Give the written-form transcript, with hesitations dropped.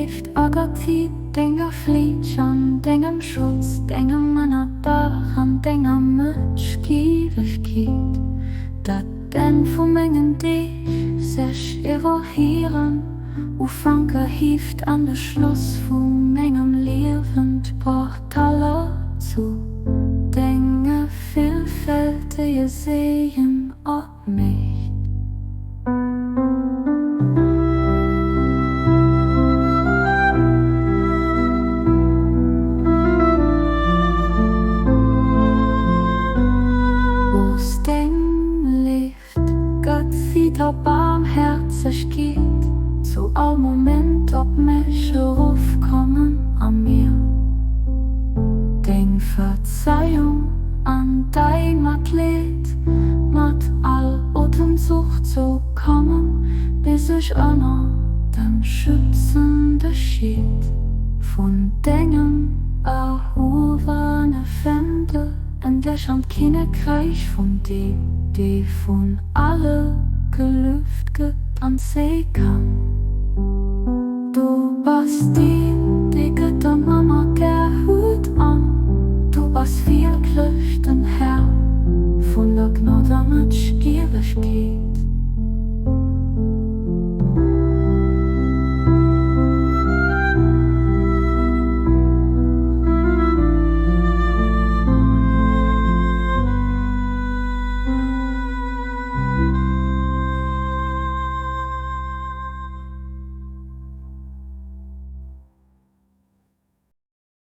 Léift a Gottheet, denger Fleeg an dengem Schutz, dengem Ënnerdaach an denger Mëtschgiewegkeet, dat d'Enn vu mengen Deeg sech iwwer hiren Ufank erhieft an de Schluss vu mengem Liewen d'Portaler zu denge villfältege Seeën opmécht. Looss deng Léift Gott a Baarmhäerzegkeet zu all Moment op mech erofkommen a mir deng Verzeiung an däi Matleed mat all Otemzuch zoukommen, bis ech ënner dem schützende Schiet vun dengem erhuewene Fändel Endlech an d'Kinnekräich vun deem, dee vun alle gelueft gëtt, anzéi kann. Du bass déi.